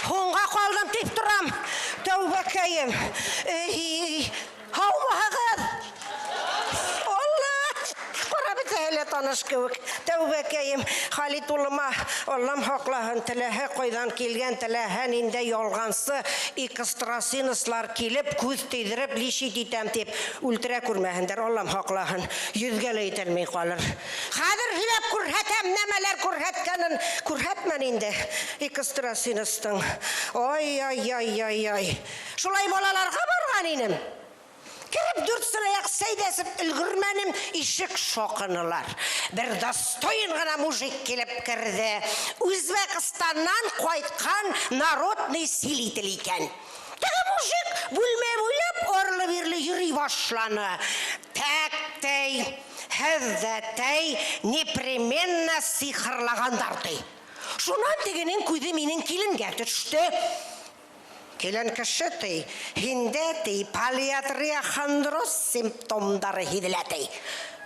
Һуңга калдым дип торам. Тәүбәкәем. Эй, һаумыһыгыз? Алла! Кара бетә әле таныш кебек. Тәүбәкәем, Халит улыма, Аллам һаклаһын, теләһә кайдан килгән, теләһә ниндәй ялгансы экстрасенслар килеп, күз тидереп, лечить итәм дип, үлтерә күрмәһендер, Аллам һаклаһын. Йөзгә лә ителми калыр. Хәзер һөйләп күрһәтәм, нәмәләр күрһәткәнен күрһәтмән инде экстрасенстың. Ай-яй-яй-яй-яй. Шулай балаларга барган инем. Кереп дүрт сынаяк сәй дә эчеп өлгермәнем, ишек шакынылар. Бер достоин гына мужик килеп керде. Үзбәкстаннан кайткан народный целитель икән. Теге мужик бүлмә буйлап арлы-бирле йөри башланы. Тәк, ди, һеҙҙе, ди, непременно сихырлагандар, ди. Шуннан тегенең күҙе минең киленгә төште. Килен кеше, ди, һиндә, ди, полиартериохондроз симптомдары һиҙелә, ди.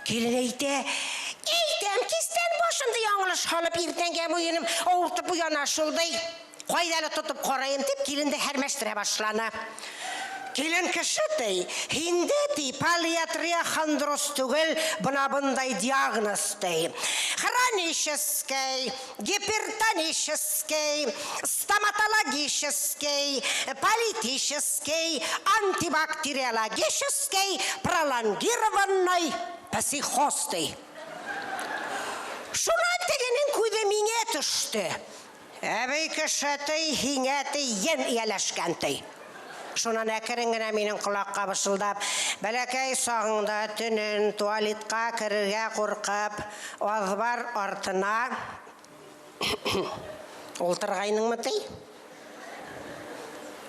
Килен әйтә, әйтәм, кистән башымды яңылыш һалып, иртәнгә муеным авыртып уяна шул, ди. Кайда әле тотып караем дип, киленде һәрмәштерә башланы. Килен кеше, ди, һиндә, ди, полиартериохондроз түгел, бына бындай диагноз, ди. Хронический, гипертонический, стоматологический, политический, антибактериологический, пролонгированный психоз, ди. Шуннан тегенең күҙе миңә төштө. Әбей кеше, ди, һиңә, ди, ен ияләшкән, ди. Шуннан әкрен генә минең колакка бышылдап, бәләкәй сагыңда төнен туалетка керергә куркып, азбар артына ултыргайныңмы, ди?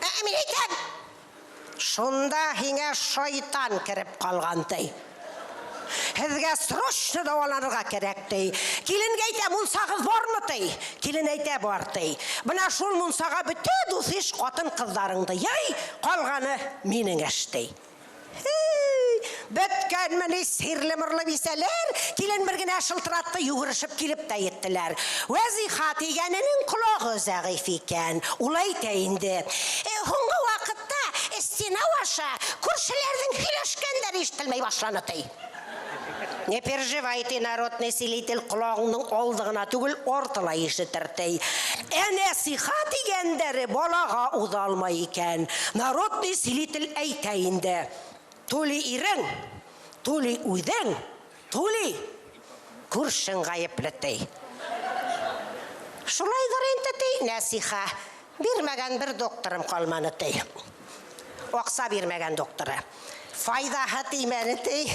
Ә, мин әйтәм, шунда һиңә шайтан кереп калган, ди. Һеҙгә срочно дауаланырға кәрәк, ди. Киленгә әйтә, мунсағыҙ бармы, ди. Килен әйтә, бар, ди. Бына шул мунсаға бөтә дуҫ-иш ҡатын-ҡыҙҙарыңды йый, ҡалғаны минең эш, ди. Һей, бөткәнме ни сирле-мырлы бисәләр, килен бер генә шылтыратты, йүгерешеп килеп тә еттеләр. Вәзиха дигәненең колагы зәғиф икән. Ул әйтә инде. Һуңғы ваҡытта стена аша күршеләрҙең һөйләшкәндәре ишетелмәй башланы, ти. Не переживай, ти, народный целитель, колагыңның алды гына түгел, арты ла ишетер, ти. Ә нәсиха дигәндәре балага уза алмай икән. Народный целитель әйтә инде. Тули ирең, тули үҙең, тули күршең ғәйепле, ти. Шулайҙыр инде, ти, нәсиха. Бирмәгән бер докторым ҡалманы, ти. Аҡса бирмәгән докторы. Файҙаһы теймәне, ти.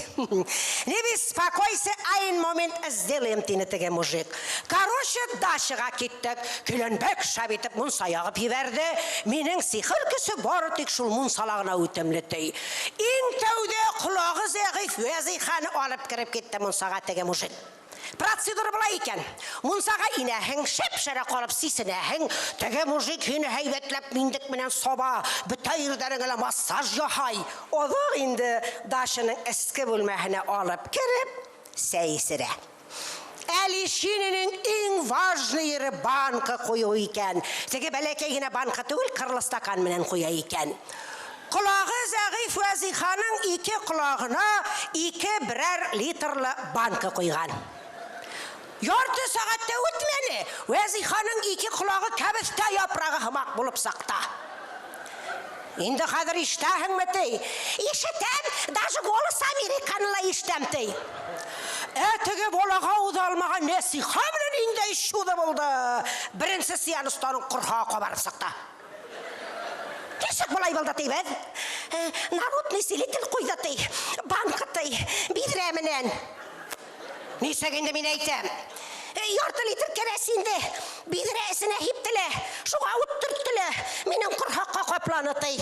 Не беспокойся, один момент сделаем, тине теге мужик. Короче, дачаға киттек. Килен бик шәп итеп мунса яғып ебәрҙе. Минең сихыр көсө бары тик шул мунсала ғына үтемле, ти. Иң тәүҙә ҡолағы зәғиф Вәзиханы алып кереп китте мунсаға теге мужик. Процедура былай икән. Мунсаға инәһең, шәп-шәрә ҡалып сисенәһең, теге мужик һине һәйбәтләп миндек менән саба, бөтә ерҙәреңә лә массаж яһай. Аҙаҡ инде дачаның эске бүлмәһенә алып кереп, сәй эсерә. Ә лечениенең иң важный ере банка ҡуйыу икән. Теге бәләкәй генә банка түгел, ҡырлы стакан менән ҡуя икән. Ҡолағы зәғиф Вәзиханың ике ҡолағына ике берәр литрлы банка ҡуйған. Ярты сәғәт тә үтмәне, Вәзиханың ике ҡолағы кәбеҫтә япрағы һымаҡ булып сыҡты. Инде хәҙер ишетәһеңме, ти? Ишетәм, даже Голос Американы ла ишетәм, ти. Ә теге балаға уза алмаған нәсиха менән ниндәй чудо булды. Беренсе сеанстан уҡ ҡорһағы ҡабарып сыҡты. Нисек былай булды, тибеҙ? Народный целитель ҡуйҙы, ти. Банка, ти, биҙрә менән. Нисек инде мин әйтәм? Ярты литр кәрәсинде биҙрә эсенә һипте лә, шуға ут төрттө лә, минең ҡорһаҡҡа ҡапланы, ти.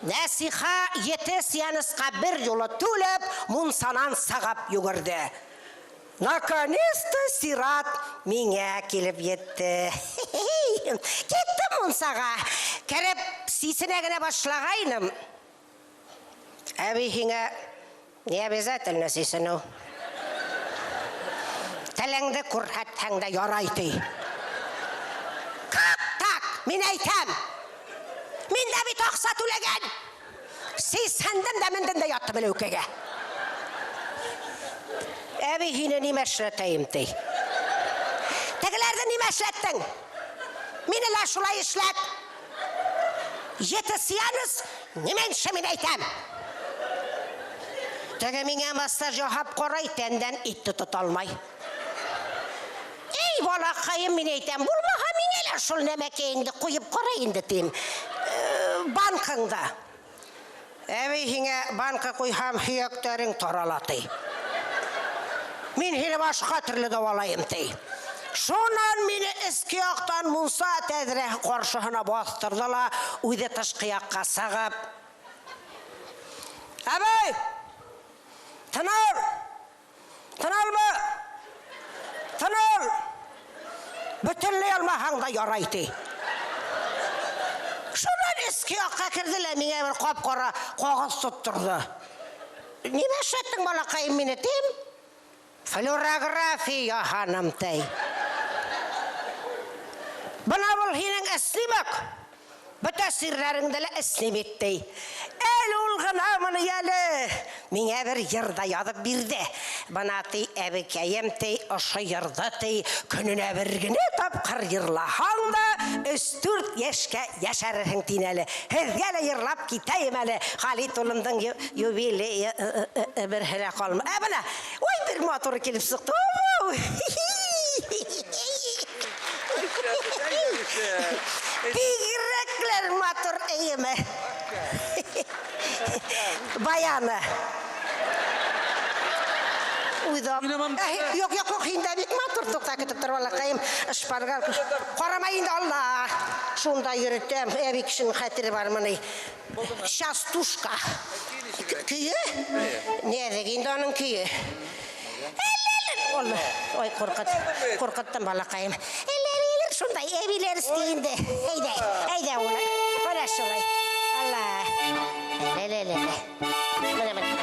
Нәсиха ете сеансҡа бер юлы түләп, мунсанан сығып йүгерҙе. Наконец-то сират миңә килеп етте. Киттем мунсаға. Кереп сисенә генә башлағайным. Әбей, һиңә не обязательно сисенеү. Телеңде күрһәтһәң дә ярай, ти. Как так? Мин әйтәм. Мин дә бит акча түләгән. Сискәндем дә мендем дә яттым ләүкәгә. Әби һине нимә эшләтәем ди. Тегеләрне нимә эшләттең? Мине лә шулай эшләт. Ете сеанс, не меньше, мин әйтәм. Теге миңа массаж яһап карай, тәндән ит тота алмай. Эй, балакаем, мин әйтәм, булмаһа миңа лә шул нәмәкәеңде куеп кара инде дим. Банкаңда. Әби һиңә банка куйһам, һөякләрең тарала ди. Мин һине башка төрле дәвалайым ди. Шуннан мине эске яктан мунса тәҙрәһе каршыһына бастырды ла, үҙе тышкы якка сығып. Әбей! Тын ал! Тын алма! Тын ал! Бөтөнләй алмаһаң да ярай ди. Шуннан эске якка керде лә миңа бер кап-кара кагаз тоттырды. Нимә эшләттең, балакаем, мине дим? Флюорография яһаным ди. Бына был һинең снимок. Бөтә сирләреңде лә снимет ди. Әле ул гына моны әле. Миңа бер йыр да язып бирде. Бына ти әбекәем ти, ошо йырды ти, көненә бер генә тапкыр йырлаһаң да, 3-4 яшькә яшәрерһең тин әле. Һеҙгә лә йырлап китәйем әле. Халит улымдың юбилее бер һелә калма. Ә бына, ой, бер матур килеп сыҡты. Бигерәкләр матур әйеме. Баяны. Уйдам. Юк, юк, юк, инде бик матур тукта көтеп тор балакаем. Шпаргалка. Карама инде Алла. Шунда йөрөтәм. Әби кешенең хәтере бар моны. Частушка. Көе? Нәҙек инде аның көе. Алла, ой, куркыт, куркыттым балакаем. Әллә шундай әбиләр эсте инде. Әйдә, әйдә улы. Менә шулай. Алла. Лә-лә-лә. Менә, менә.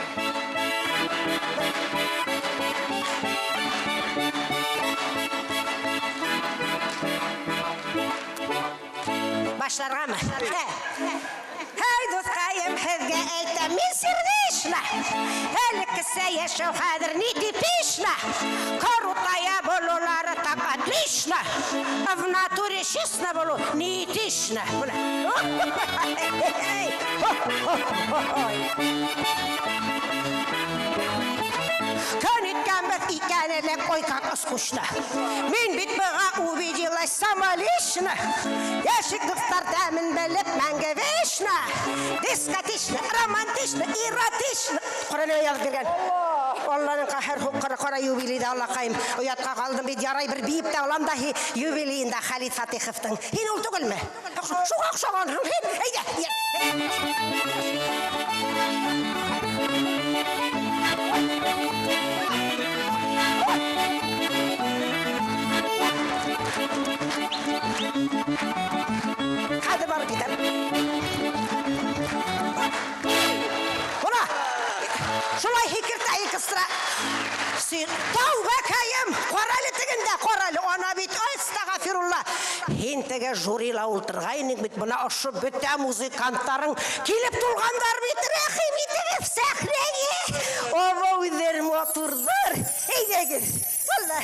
Башларгамы? Һәй, дуҫҡайым, һеҙгә әйтәм мин сердечно. Элеккесә яшәү хәҙер не типично. Крутая булыулары так отлично. В натуре честно булыу не этично. Көн иткәнбеҙ икән элек, ой, как скучно. Мин бит быға убедилась сама лично. Яшик дуҫтар тәмен белеп мәңге вечно. Дискотечно, романтично, эротично. Ҡөрьән яҙып биргән. Алланың ҡәһәр һуҡҡыры ҡара юбилейҙа Аллаҡайым. Оятҡа ҡалдым бит, ярай бер бейеп тә алам да юбилейында Халит Фатиховтың. Һин ул түгелме? Шуға оҡшағанһың һин. Әйҙә. Хәҙер барып китәм. Бына, шулай һикертә икестра. Син тәүбәкәйем, ҡара әле тегендә, ҡара әле, ана бит, астағфирулла. Һин теге жюрила ултырғайның бит, бына ошо бөтә музыканттарың килеп тулғандар бит, рәхим итегеҙ сәхнәгә. Ова үҙҙәре матурҙар. Әйҙәгеҙ. Валла.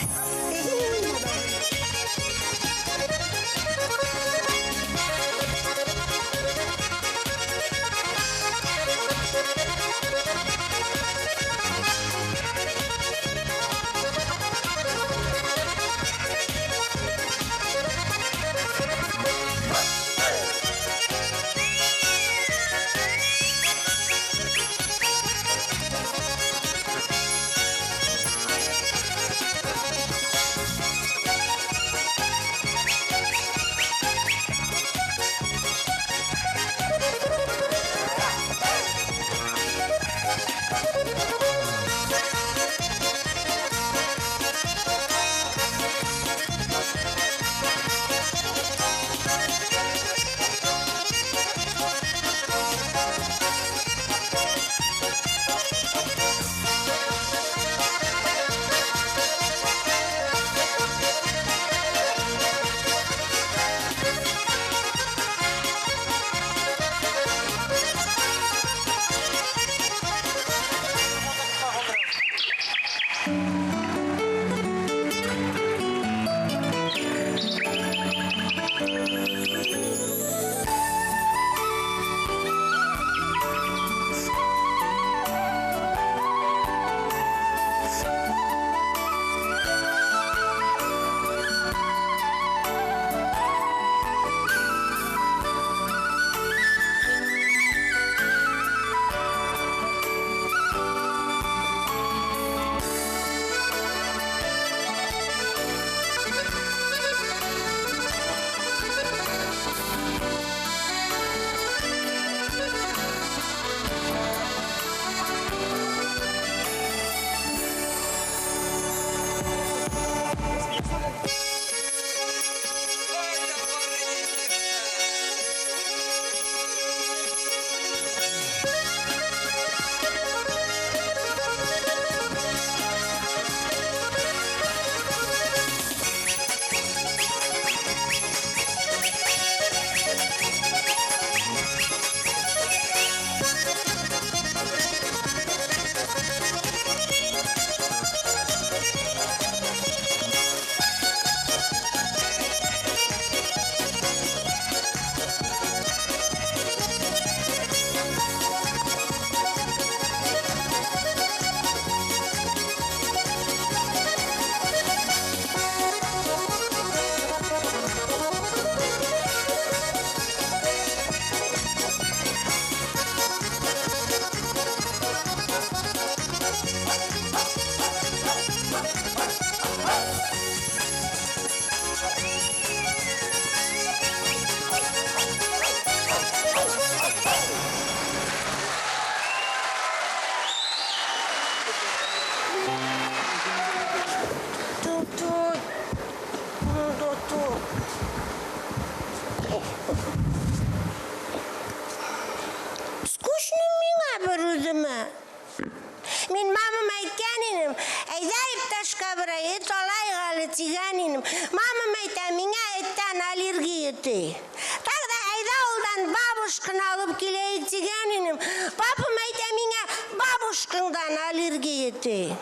аллергия, ди. Тогда әйдә авылдан бабушканы алып киләйек дигән идем. Папам әйтә миңа, бабушкаңдан аллергия, ди.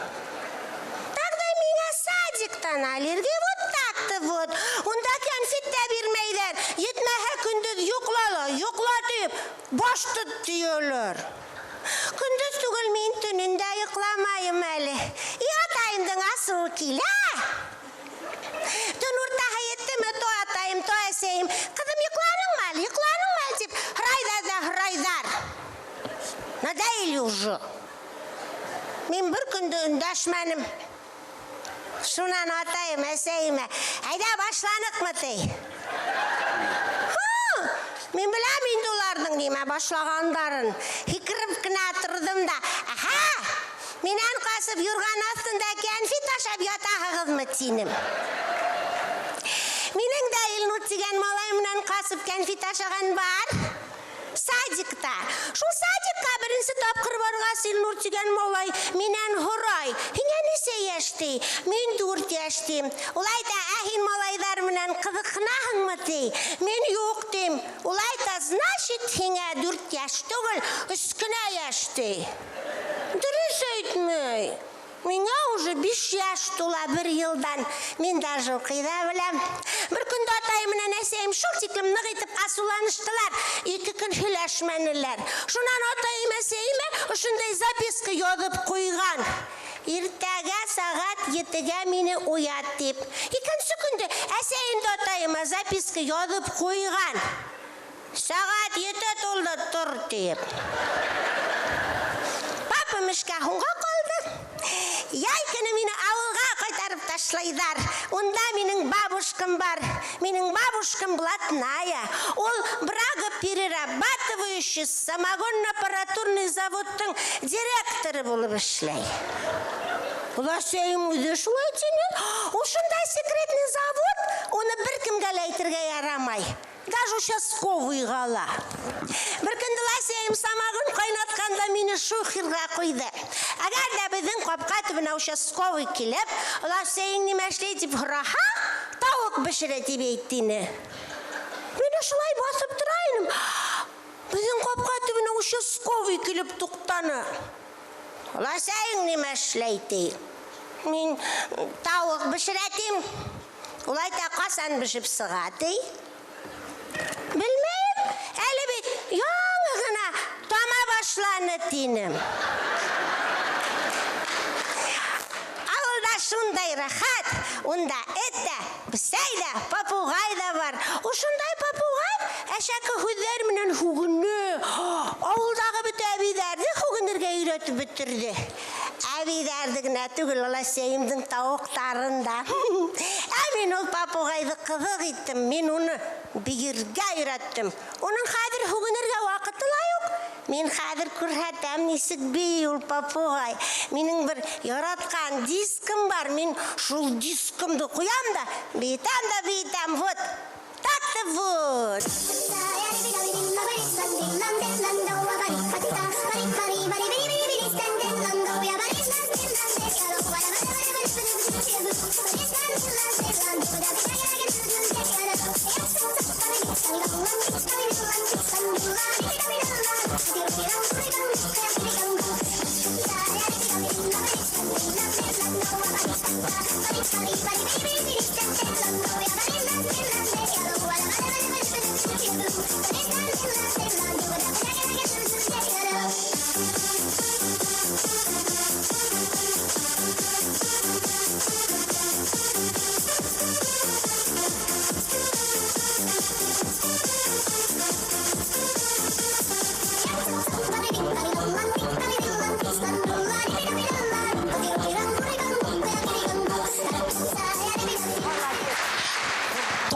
Тогда миңа садиктан аллергия. Вот так-то вот. Унда кәнфит тә бирмәйләр. Йитмәһә көндез йокла ла, йокла дип, баш тот дияләр. Көндез түгел, мин төнен дә йокламаем әле. И атаемның асуы килә. Төн уртаһы еттеме, то атаем, то әсәем, кызым йокланыңмы әле, йокланыңмы әле дип һорайдар да һорайдар. Надоели уже. Мин бер көндә эндәшмәнем. Шуннан атаем, әсәемә, әйдә башланыкмы, ди. Мин беләм инде уларның нимә башлаганнарын. Һикереп кенә тордым да, әһә, миннән качып юрган астында кәнфит ашап ятаһыгызмы, тинем. Минең дә Илнур дигән малай белән качып кәнфит ашаган бар. Садикта. Шул садикка беренче тапкыр баргач, Илнур дигән малай миннән һорай. Һиңә ничә яшь, ди? Мин 4 яшь, дим. Ул әйтә, ә һин малайлар белән кызыксынаһыңмы, ди? Мин юк, дим. Ул әйтә, значит, һиңә 4 яшь түгел, 3 кенә яшь, ди. Дөрес әйтмәй. Миңа уже 5 яшь тула бер елдан. Мин даже укый да беләм. Бер көндә атаем белән әсәем шул тиклем нык итеп асуланыштылар. 2 көн һөйләшмәнеләр. Шуннан атаем әсәемә ошондай записка язып куйган. Иртәгә сәгать 7-гә мине уят дип. Икенче көндә әсәем дә атаема записка язып куйган. Сәгать 7 тулды, тор дип. Папам эшкә һуңга калды. Яй көне мине авылга кайтарып ташлайдар. Унда минең бабушкам бар. Минең бабушкам блатная. Ул Брага перерабатывающий самогонно-аппаратурный заводтың директоры булып эшләй. Ул әсәем үзе шулай тине. Ул шундай секретный завод, уны беркемгә лә әйтергә ярамай. Даже участковыйга ла. Бер көндә әсәем самогон кайнатканда мине шухерга куйды. Әгәр дә безнең капка төбенә участковый килеп, Ләсәем нимә эшли дип һораһа, тавык пешерә дип әйтте. Мин шулай басып тора идем. Безнең капка төбенә участковый килеп туктаны. Ләсәем нимә эшли ди? Мин тавык пешерә дим. Ул әйтә, касан пешеп сыга ди. Белмәйем, әле бит яңа гына тама башланы тинем. Авылда шундай рәхәт, унда эт тә, песәй дә, попугай да бар. Ул шундай попугай, әшәке һүҙҙәр менән һүгенә. Авылдагы бөтә әбейҙәрҙе һүгенергә өйрәтеп бөтөрҙө. Әбейҙәрҙе генә түгел, ул әсәйемдең тауыҡтарын да. Ә мин ул попугайҙы ҡыҙыҡ иттем, мин уны бейергә өйрәттем. Уның хәҙер һүгенергә ваҡыты ла юҡ. Мин хәҙер күрһәтәм нисек бейей ул попугай. Минең бер яратҡан дискым бар. Мин шул дискымды ҡуям да, бейетәм дә бейетәм. Вот. Так-то вот.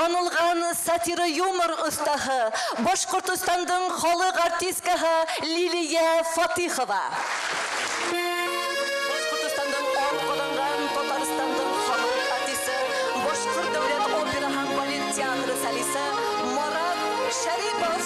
Танылған сатира юмор остаһы, Башҡортостандың халыҡ артисткаһы Лилия Фатихова. Башҡортостандың атҡаҙанған Татарстандың халыҡ артисы, Башҡорт дәүләт опера һәм балет театры солисы Марат Шәрипов.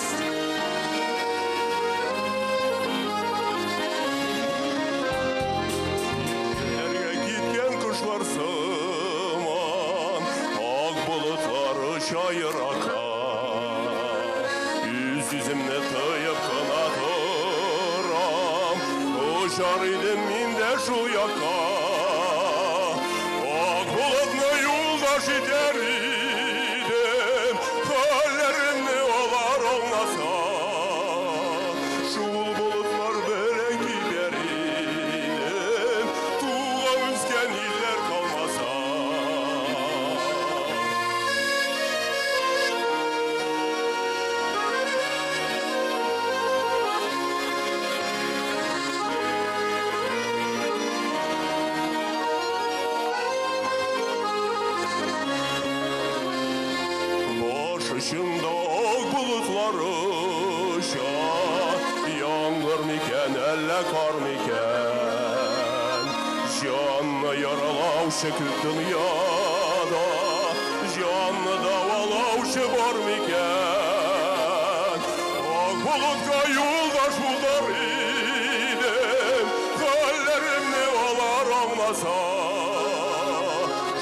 Киткән ҡошлар сыман, аҡ болотлар оча еракка. Үз-үземне тыеп кына торам, очар идем мин дә шул якка. Ак болытны юлдаш итәр идем, хәлләремне алар аңласа. Шул болытлар белән китәр идем, туган үскән илләр калмаса. Баш очында ак болытлар оча, яңгыр микән, әллә кар микән? Җанны яралаучы күп дөньяда, җанны дәвалаучы бар микән? Ак болытка юлдаш булыр идем, хәлләремне алар аңласа.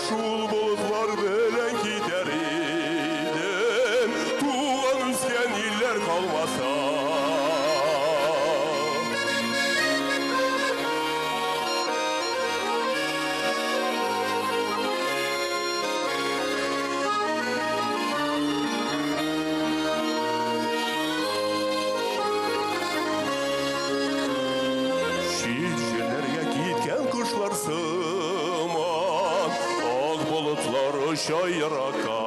Шул болытлар белән китәр идем, туган үскән илләр калмаса. Чит җирләргә киткән кошлар сыман, ак болытлар оча еракка.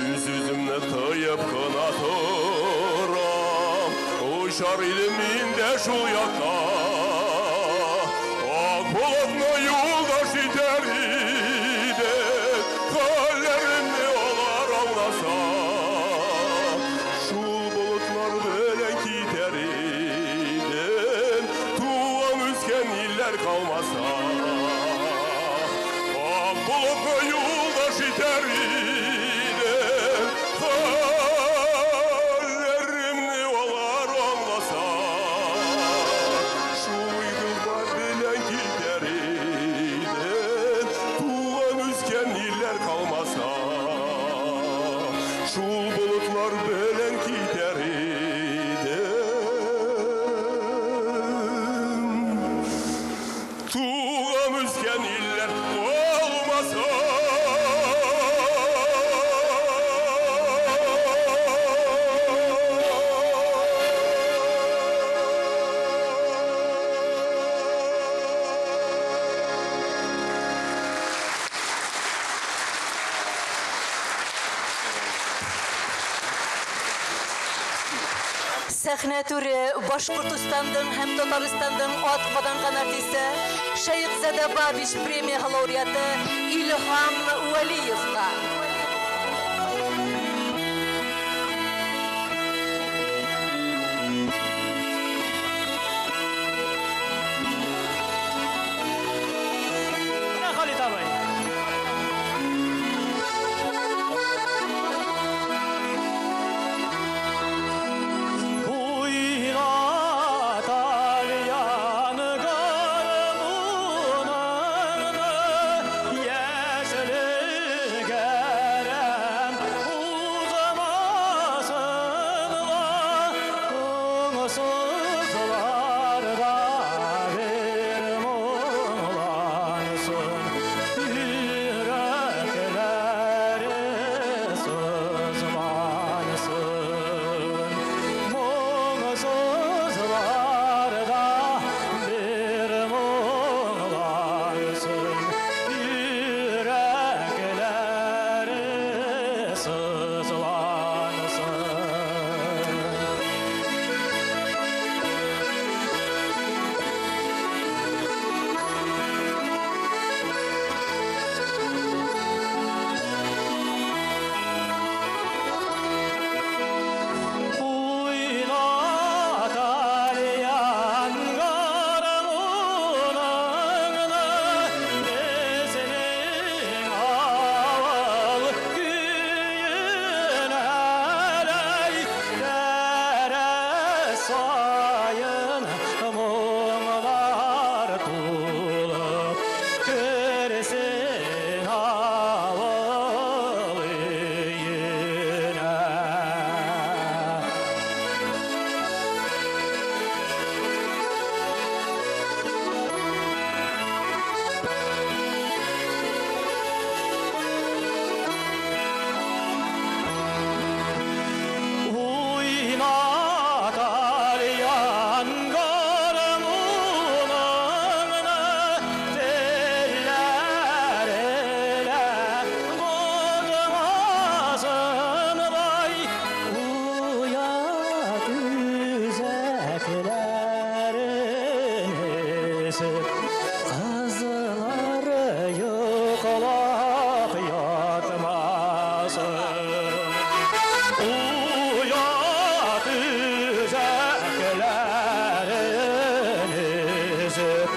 Үз-үземне тыеп кына торам, очар идем мин дә шул якка. Ак болытны юлдаш итәр идем, хәлләремне алар аңласа. Шул болытлар белән китәр идем, туган үскән илләр калмаса. Ак болытны юлдаш итәр идем, хәлләремне алар аңласа. Шул юлдар белән китәр идем, туган үскән илләр калмаса. Шул болытлар белән китәр идем, туган үскән илләр калмаса. Сәхнә түре Башкортостандың һәм Татарстандың ат казанган артисты, Шәехзадә Бабич премия лауреаты Илһам Вәлиевка. Менә Халит абый. Уйга тальян гармуныңны, яшьлек әрәм узмасын ла, моңсызларда бер моңлансын, йөрәкләре сызлансын. Моңсызларда бер моңлансын, йөрәкләре сызлансын. Уят үзәкләрен өзеп,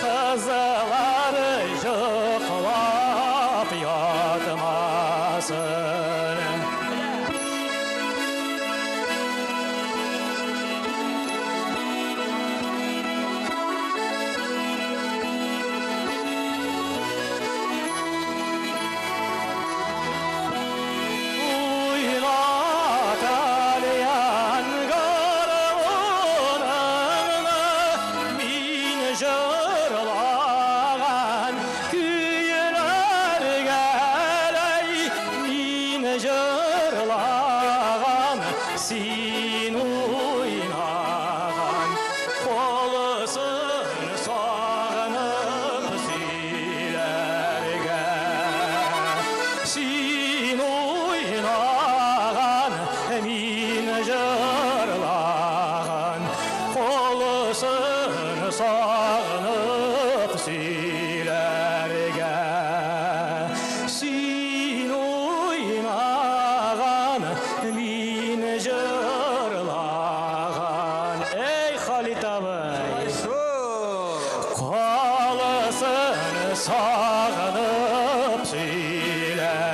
кызлар йоклап ятмасын. Уйна, тальян гармуныңны, мин җырлаган көйләргә, мин җырлаган, син уйнаган, калсын сагынып сөйләргә. Син уйнаган, мин җырлаган, калсын сагынып сөйләргә. Син уйнаган, мин җырлаган. Эй, Халит абый! Калсын сагынып сөйләргә.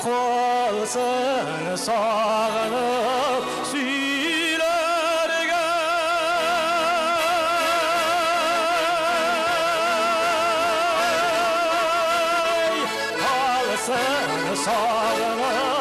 Калсын сагынып сөйләргә. Калсын сагынып.